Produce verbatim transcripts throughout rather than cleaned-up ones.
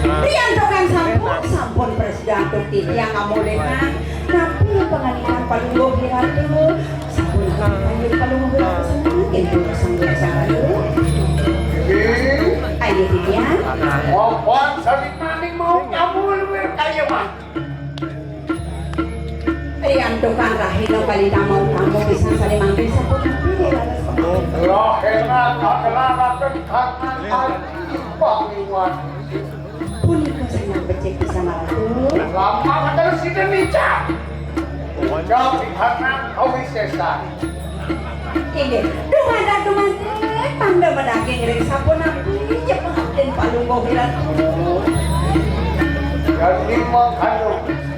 Riantukan sampun, sampun prasida antuk titiang amolihang. Napi pangandikan Palungguh Ratu? Sampun kami Palungguh Ratu sampun, ken pun sang biasa Ratu. Ayo titiang. Apa salimaning mau kamu luwih kaya mah? Riantukan rahina kalintang mau tamu pisan sané mangkin sapunapi, Dé Ratu? Rahina kakelaraken kangen ati pangiwan. Punika sangat becik pisan, Ratu. Lampah terus sida nicak. Ucap pikanang kawisésan. Inggih, dumadak, dumadak, mangda madaging ring sapunapi, ya pangabdin Palungguh Ratu. Jadi mangkana,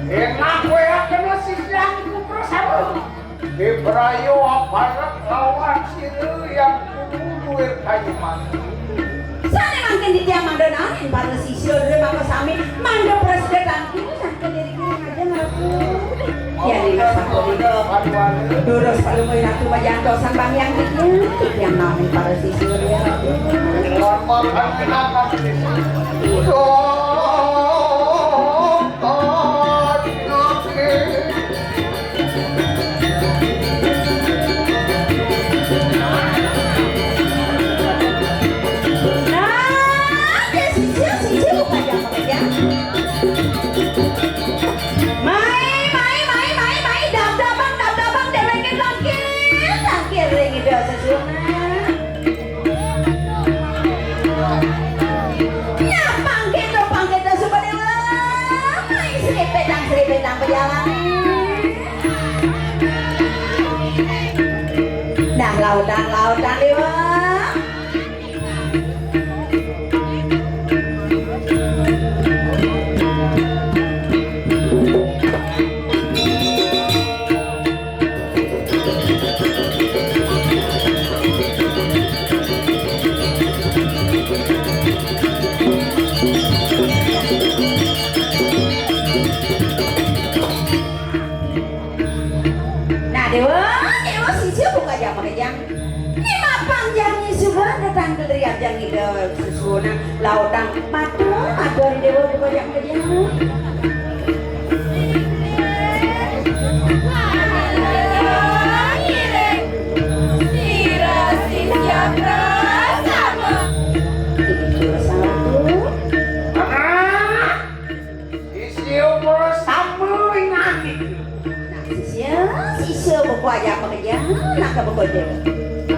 enak wéakena sisian putra sama. Bibrayo aparek lawan sira yang kudu duwé kayu mati. Sané mangkin titiang mangda naenin para sisya duwé maka sami mangda prasida tangkil. Durus Palungguh Ratu majantosan bang yang titiang, titiang naenin para sisya duwé Ratu. Nah, ya, sisya, sisya, upaya apa ya? Mai, mai, mai, mai, mai, dab-dabang, dab-dabang, déwéké tangkil, tangkil ring Ida Sesuunan. Nah, pangkita, pangkita, Subadewa. Mai, sripitang, sripitang, pejalan. Nah, lautan, lautan, Déwa. Nah, Déwa, Déwa, sisya buka jam makejang. Ni mapan jani suba datang ke dari ajang Ida Sesuunan lautan. Matur, matur, Déwa, buka jam makejang. Sira sisya prasama. Ini terus sama tuh. Sisya prasama ing ati. Nah, sisya, sisya buku aja apa kerja? Nak ke buku dia.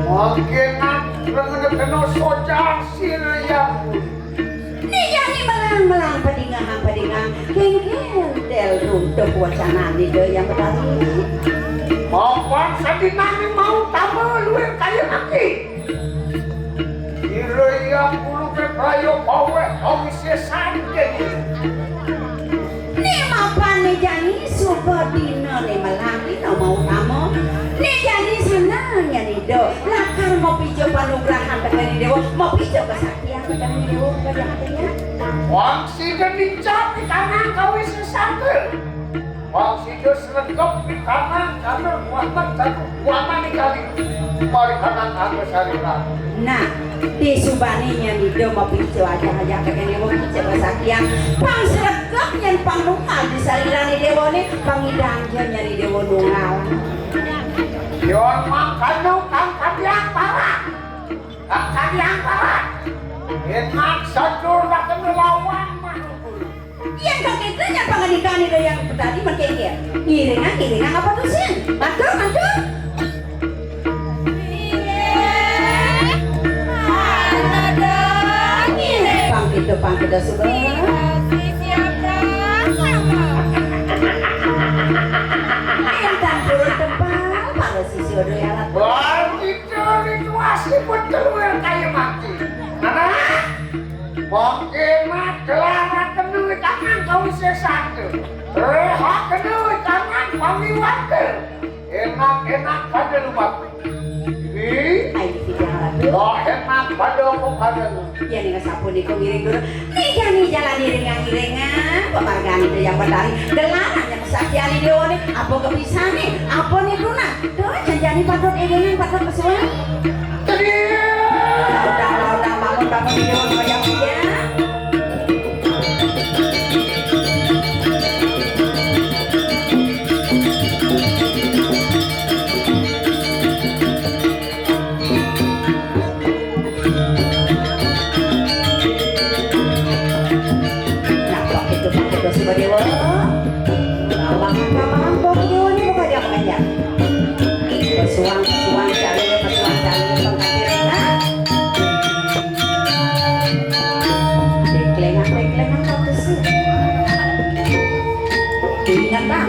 Mangkin nak lengen kena sojang sira yang budi. Ni jani melang-melang padingahang-padingang, kéngkén tel runtuh wacanane ke yang betari. Mapan sadinane mau tambah luwih kaya ati. Ira iya puluh keprayo paweh kawisésan kéné. Ni mapan ni jani suba dina ni melang dina mau tama. Ni jani sana nyani do lakar mapica panugrahan tekén Déwa, mapica kesaktian tekén Déwa, kepada hatinya. Wang sida nincap di tanah kawisésan. Wang sida sregep di tanah, tanah kuatan, tanah kuatan di kali. Mari tanah anggo sarira. Nah, di subane nyani do mapica aja-aja tekén Déwa pica kesaktian. Pang sregep nyén pang numal di sarirane Déwa ni, pang idang ja nyani Déwa nunggal. Yon mangkana kang kadiang parak. Kang kadiang parak. Enak satur laken lawan manungkul. Yén kakéto nyén pangandikané Ida Hyang Betari mengkéné. Ngiringan, ngiringan apa tuh, Sin? Matur, matur. Pangkita, pangkita suba. Entang turun tempal, para sisya doyalat. Pangkita rituasi betul kaya mati. Anak. Mangkin gelar kena tangan kawisésan. Reha kena tangan pangliwat. Enak-enak pada lumat. Ini. Ayo, Kijang Ratu. Oh, enak pada apa pada. Ya, ning sapunika ngiring dulu. Nih, jani jalan iringan-iringan. Pemargaan itu yang berlari. Gelar hanya kesaktian ini, oh, nih. Apa kepisah nih? Apa nih, Bruna? Tuh, janjani patut iringan, patut kesuwen. Jadi. Udah, udah, udah, bangun, bangun, ini, udah, udah, udah.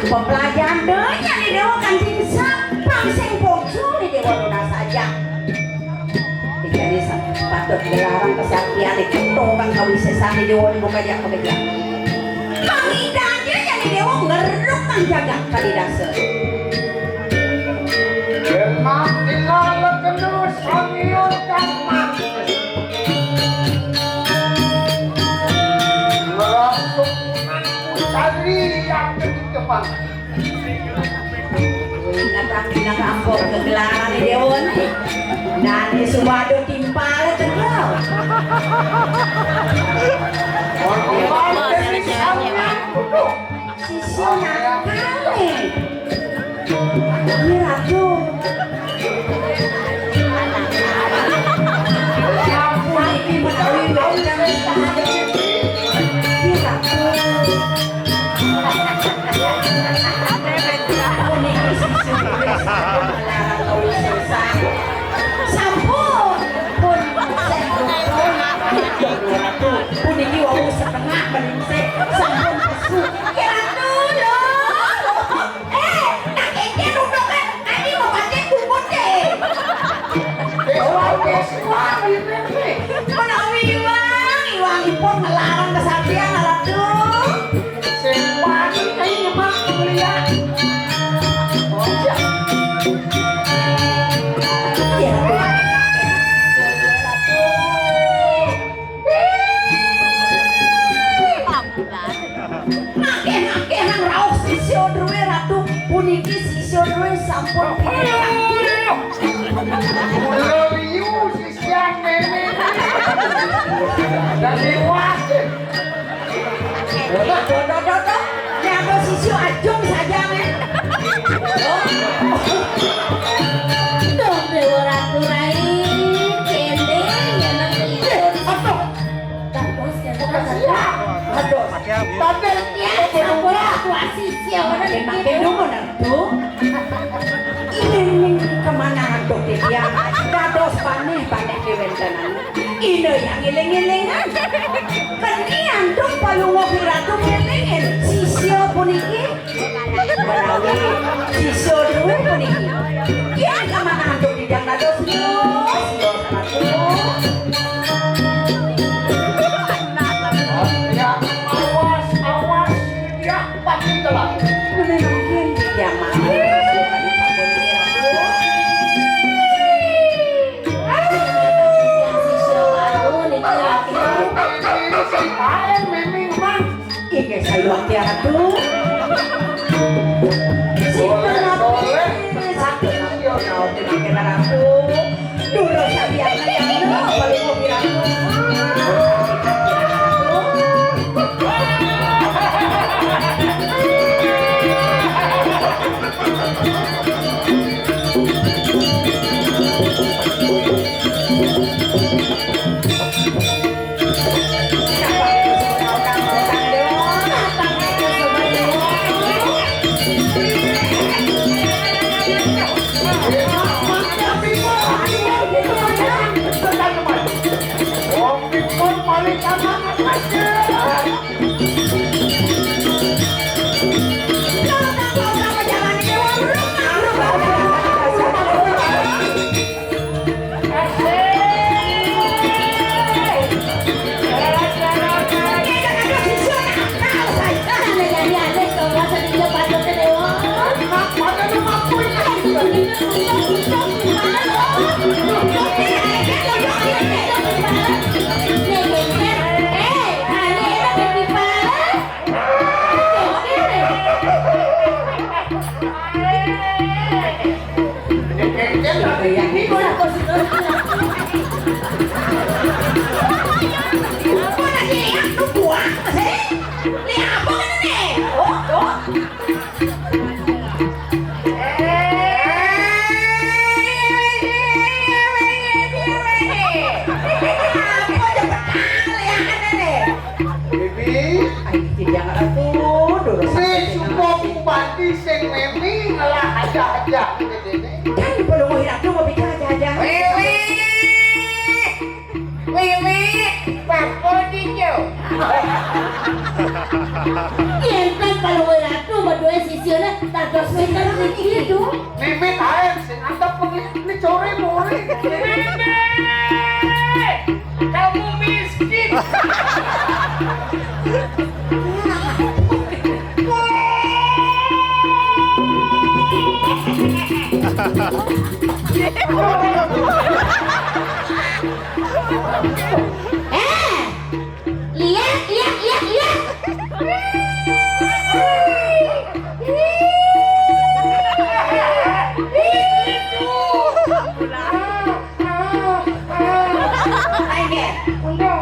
Pepelajahan denya ni Déwa kanti sapang sing poco ni Déwa nunas ajak. Dikali sa-, patut gelarang kesaktian di ketoran kawisésan ni Déwa ni buka jak pekejak. Pangidanya jani Déwa ngeruk kang jagat kadi dasa. Yen mati lala kena sangian kang mati. Ngerasuk nang pucari yang kecemang. Ingat, ingat ampun kegelaran Déwa ni. Nani subado timpal tegal. Sisya nakal. Ini Ratu. Sampun iki menawi wénten. Ini Ratu. Puniki sisya Ratu melarang kawisésan. Sampun, pun, puniki wau setengah meningsih, sampun pesu. Ki Ratu, lho. Eh, nak kéné nunduk kan, adi mau pakai kumpul deh. Menawi iwang, iwangipun ngelarang kesaktian, Ratu. Sing wani kae nyemak kuliah. Oh, siap. Iya, Ratu. Akeh-akehang rauh sisya druwe, Ratu. Puniki sisya druwe sampun pindah. Kula liu sisyan Mémé. Dadi wasit. Dodo, dodo, dodo. Nek aku sisya ajung saja, men. Tuh, Déwa Ratu Rai, kene, ya, nang. Eh, apa? Aduh, Pakai, pakai dulu, Ratu. Ini ning kemana Ratu titiang? Dados paneh-paneh kewéntenan. Ina yang ngiling-ngilingan. Keni antuk palungguh Ratu ngilingin. Sisya puniki menawi sisya druwe puniki. Yang kemana antuk titiang dados? Sisya, sisya, Ratu. Ya, awas, awas, ya, pati telah. Menawi yang mau. Ini si Paen memang, Mang. Inggih sayuwakti Ratu. Soleh, soleh. Ratu. Durus sabian nang Ratu. Bibi, ayo, jangan aku durus. Sing sumpah bupati, sing Mémé ngelah aja-aja. Kan perlu hirap tuh mau bicara aja-aja. Wiwi, Wiwi, Pak Podijo. Yen kan kalau Ratu berdua sisina Bener begitu. Mimit ae sing antep, ini core more. Mimit, kamu miskin. Eh, lihat, lihat, lihat, lihat. Ayo,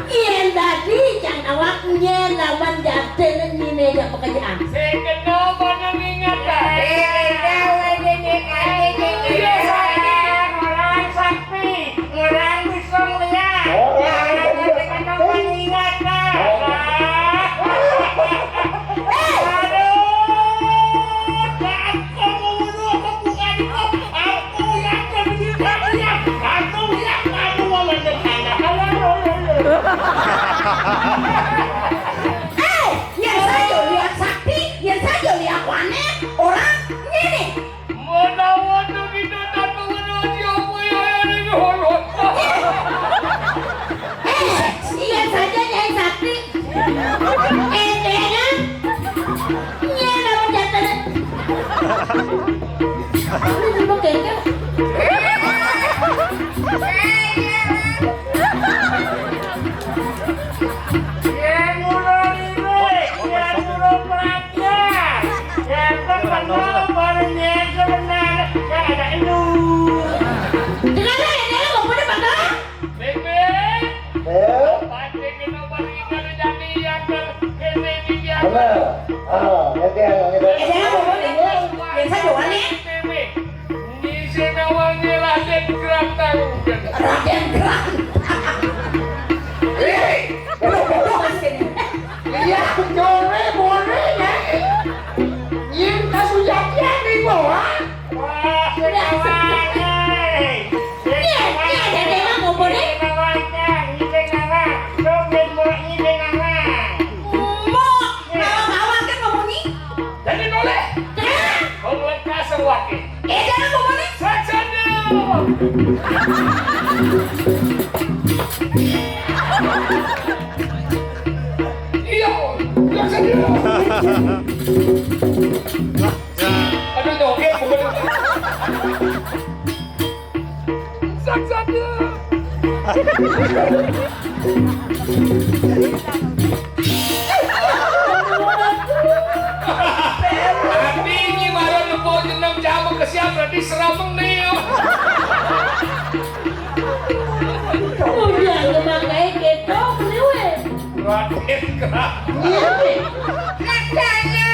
yen dadi jang awak nyen lawan jatin nyine ja pekerjaan. Sing kena pada nginget, ah. Eh, eh, eh, eh, eh, eh, eh, eh, eh, eh, orang sakti, orang bisa melihat. Orang sakti. Orang sakti. Orang sakti. Orang sakti. Eh! Aduh, aku mau bunuh, aku bukan itu. Aku yang terjadi, aku yang, aku yang, aku mau mendekat. Eh, yen saja lihat sakti, yen saja lihat wanet, orang ngene. Menawa to kita tak mengerti apa yang ada di mulut. Eh, iya saja, Nyai Sakti. Entena, nyai lawan jatene. Ini dulu kengkeng. Yang mula ini, yang mula perhatian. Yang terkenal baru nyai sebenarnya ada lu. Dengar, Entena, mau pada bangga? Bebe. Eh? Pancing kena beringat jadi yang ter-, kene di dia. Bener. Ah, ngerti ya, ngerti. Eh, jangan ngomong itu. Biasa doang ya. Bebe. Ngisi nawange Raden Grantang. Raden Grantang. Eh, bodoh, bodoh, Mas, ini. Iya, core more, ya. Yen kasujatian iku, ha? Wah, sing awange. Iya, iya, dadi emang ngomone. Sing awange, sing awange. Sok ben mbok sing awange. Mbok, iya. Awak-awak kan ngomongnya. Jadi boleh. Iya. Kau lekas sewake. Eh, jangan ngomongnya. Saksana. Iya, saksana. Aduh, joget, bukan. Saksana. Tapi ini baru nempo jeneng jamu kesian berarti serameng nih. Udah, ya, makanya gitu, beli weh. Raden Kerabu. Iya, weh. Saksana.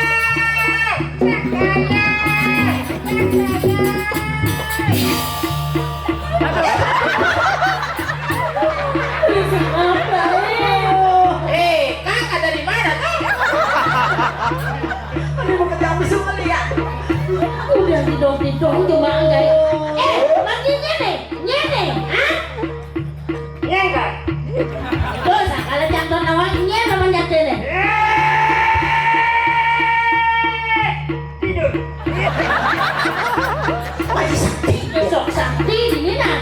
Saksana. Saksana. Eh, kakak dari mana tuh? Ini mau ke Jambi semua lihat. Udah didong-didong cuma enggak. Eh, maksudnya nih, nyene, ah? Nyene, Kak. Terus, kalau jantung awak nyene sama nyatene. Eh, tidur. Masih sakti, besok sakti, ini nah.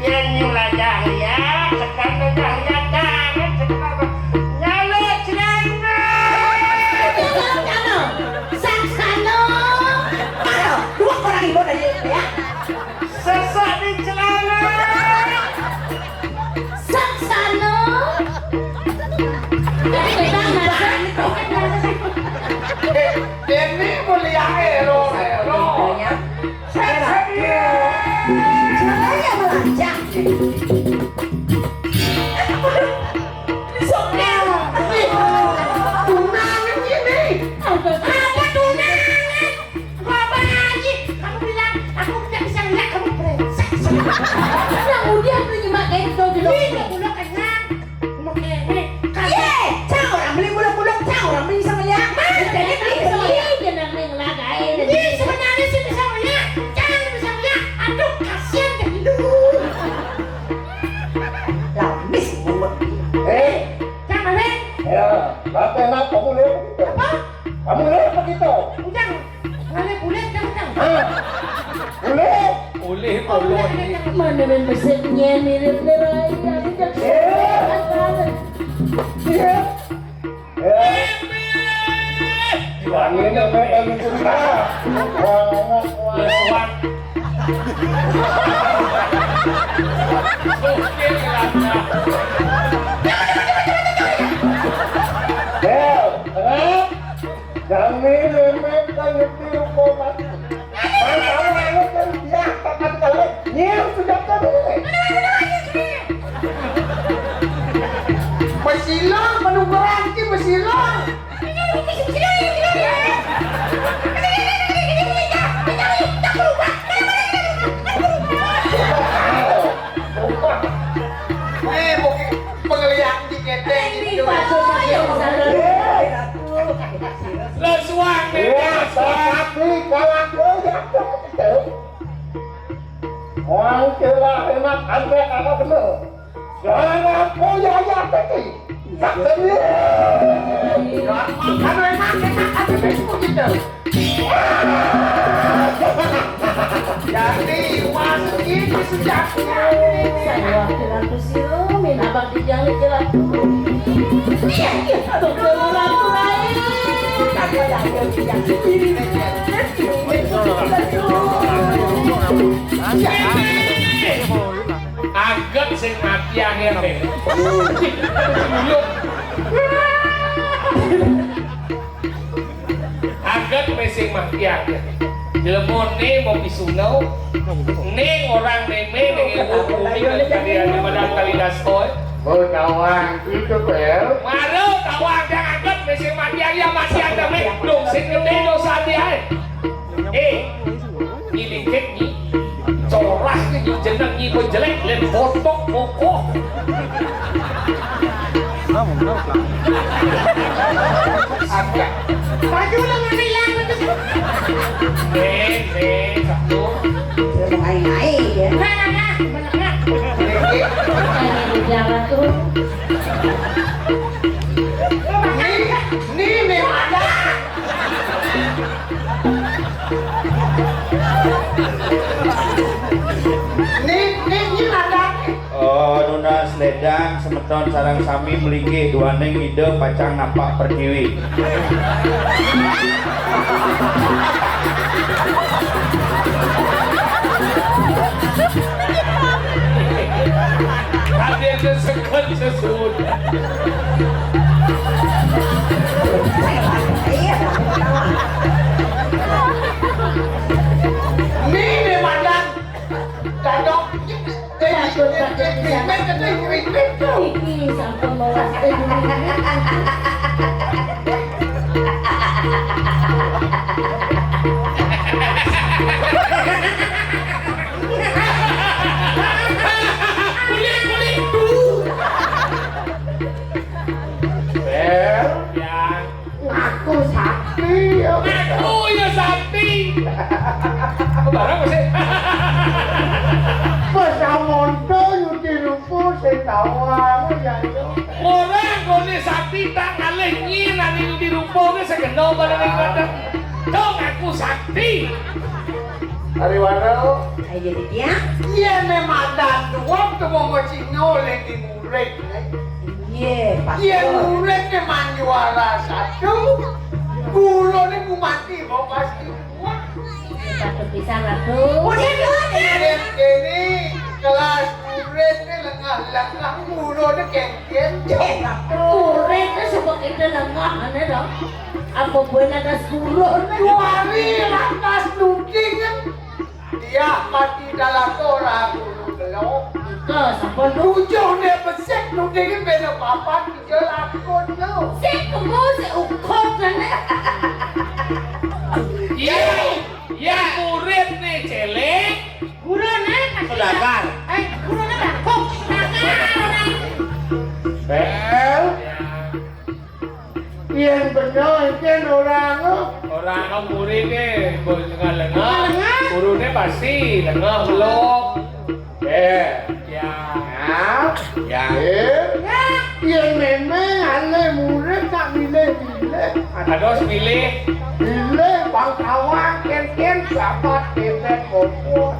Yen nyulah cahya, tekan cahya tangan, tekan apa? Nyala celana. Saksana. Saksana. Ayo, dua orang ibu dari ya. Sesak di celana. Saksana. Ini mulia ero, ero. Saya melacak. Tunangan ini. Apa tunangan? Gua apa lagi? Kamu bilang aku tidak bisa lihat kamu brengsek. Yang udah beli nyemak itu dulu. Ini udah kenyang. Oke, nih, kan. Ye, cang orang beli buluk-buluk, cang orang beli sama ya. Jadi beli sama ya. Ini sebenarnya sih bisa melihat, jangan bisa melihat. Aduh, kasihan jadi lu. Lamis banget. Eh, cang, Bang. Ya, apa enak kamu lihat? Apa? Kamu lihat begitu? Ujang, boleh, boleh, Ujang, Ujang. Hah? Boleh? Boleh, boleh. Mana main besar nyén mirip nih, Rai. Tapi kan Eh. Iya. Eh. Juangin apa yang sudah? Wah, wah, wah. Lesuan. Oke, gelapnya. Eh, eh. Jani lemek kan nyetir komat. Masa lalu kan dia kapan kali nyil sudah tadi. Mesilor, menunggu ranti mesilor. Eh, mungkin pengeliat di keteng itu. Lesuang, Iya, lesuang. Tapi kalau aku ya, Wang kira enak, anda kalau bener. Jangan punya ya, Teti. Tak serius. Kalau enak, enak, ada Facebook gitu. Jadi, masuk ini sudah. Saya wakil aku sirumin, abang dijalik jelatu. Iya, iya, betul, Ratu lain. Kagak ada yang dijalik. Aget sing mati akhirnya. Aget mé sing mati akhir. Jelema né mau pisuno, ning orang mémé ning ilmu bumi kali ada madan kali dastoy. Oh, tawang itu, Pel. Maro tawang yang aget mé sing mati akhir, mati akhir mé dong sing gedé dosa dia. Eh, ini cek ni. Corah ni jeneng ni pun jelek, lén botok kokoh. Agak. Baju lu mana hilang itu? Eh, eh, satu. Naik-naik ya. Nah, nah, nah, bener, nah. Ini, ini memang ada. Nih, nih, nih, ada. Oh, nunas ledang semeton sareng sami melinggih duaning Ida pacang napak pertiwi. Ada yang sesekut sesudah. Ini dia pandang. Dadok. Eh, ribet, ribet, ribet, ribet. Iki sampun melas. Kulit, kulit, duh. Bel. Ya. Ngaku sakti, ya. Ngaku ya sakti. Apa barang sih? Wes amonto nyuci rupa sing tawang, ya, ya. Ora nggone sakti tak ngalih nyi nang nyuci rupa ki segeno bareng ing padang. Dong aku sakti. Ari Wano. Ayo, Ditya. Yen madan tuwa temu mesti noleh di murid. Iya, Pak. Yen murid ki manjuara satu, gurune ku mati, mbok pasti. Satu pisan, Ratu. Udah, udah. Yen kene kelas murid ki lengah-lengah, gurune kengken. Eh, Ratu. Murid ki sebab itu lengah, aneh dong. Apa buah lantas gurune? Juari lantas nuding kan. Dia mati dalam orang guru belum. Ika sampun lu. Tujuh dia besik nuding beda papat tiga lakon lu. Sik kemu sik ukut kene. Iya, ya murid nih cilik. Gurune pasti Saudagar. Eh, gurune bakung. Saudagar. Bel. Ya. Yen bener iki ora anu. Ora anu, gurune mbok lengah-lengah. Lengah. Gurune pasti lengah belum. Eh. Ya. Ya. Ya. Eh. Ya. Yen memang ale murid tak milih-milih. Dados milih. Milih bangkawang, kénkén, babat, bébét, bobot.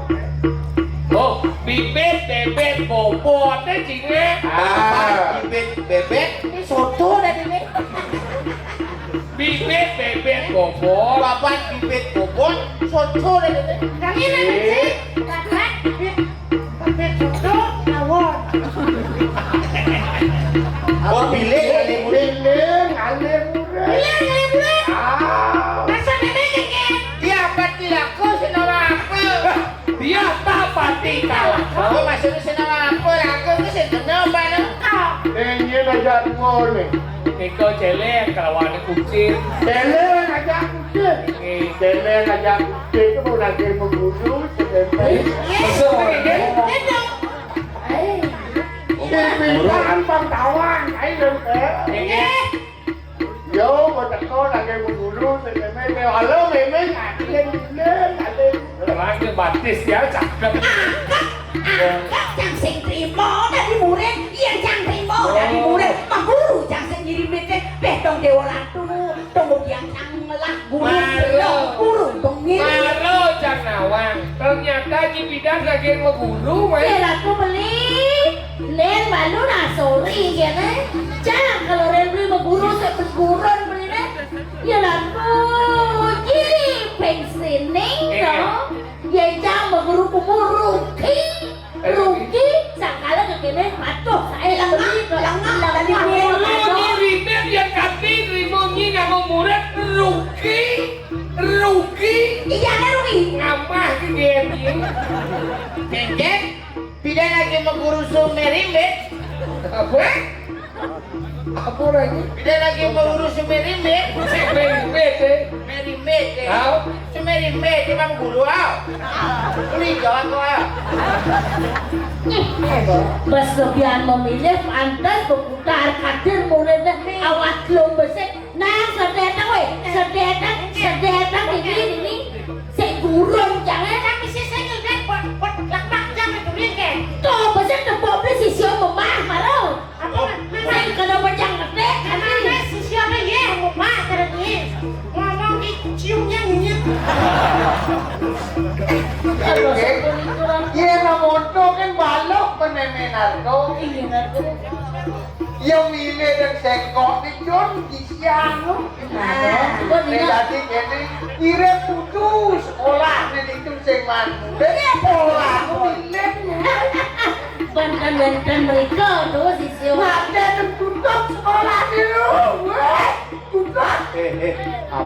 Oh, bibit, bébét, bobot, éh, cingak. Ah, bibit, bébét, ini soto dah ini. Bibit, bébét, bobot. Babat, bibit, bobot, soto dah ini. Kami nak cek, babat, bibit, bébét, soto, tawon. Oh, bilih ngalih murid. Bilih ngalih murid. Bilih ngalih murid. Ah. Maksud ini, Kek? Iya, pati laku sing ora apa. Dia tak pati kalako. Oh, maksudnya sing ora apa, laku ku sing kena apa, no? Ini aja dua nih. Nika céléng kalawan kucing. Céléng aja kucing. Nggih. Céléng aja kucing itu mau lagi mengguru, sedempel. Iya. Betul. Iya. Iya. Di pintahan bangkawang, ayo, Teh. Nggih. Yo, mau teko lagi mengguru, sedempel. Halo, Mémé, ada yang bilang, ada yang Terang ke batis ya, cakep. Angkat, angkat yang sing trimo dadi murid, yang cang trimo dadi murid. Mah guru cang sing ngirim dite, beh dong Dewa Ratu, dong udiang cang ngelah guru. Maro. Guru dong ngirim. Maro cang nawang. Ternyata Ji Bidan lagi mau guru, Mas. Ya, Ratu beli. Nen malu nasori kene. Cang kalau ren beli mau guru, saya bergurun beli, Nen. Ya Ratu, Ji, pensining, no. Ya, cang mau guru kubur, rugi. Rugi, sakala kekene patuh, saya lengah, lengah, lengah. Dulu ni ribet yang kati, rimo ni nganggo murid, rugi, rugi. Iya, ada rugi. Ngamah ke dia ni. Kencet, pida lagi mau guru sumerimbit. Apa? Apa lagi? Pida lagi mau guru sumerimbit. Sumerimbit, eh. Merimbit, eh. Tahu? Sumerimbit, emang guru, ah. Beli jalan kok, ah. Bas lebihan memilih, pantes berputar kadir muridnya awak belum besik. Nah, sedetang, weh. Sedetang, sedetang ini, ini. Sik gurun, jangan. Tapi sih saya ngeliat buat, buat lapak jam itu, Rin, kan? Tuh, besik tepuk beli sisio memah, malu. Apa? Saya kena pecah ngetik, nanti. Mana sisio ada, ya, memah, terus nih. Ngomong di ciumnya nyinyir. Iya, nah, moto kan balok penemenan tuh. Iya, Ratu. Ya milih dan sengkok nih, Jon, di siang lu. Nah, kok nek dina? Dadi kene, ireng putus sekolah nek itu sing mantu. Iya, sekolah milih. Banten-banten mereka tuh, sisio.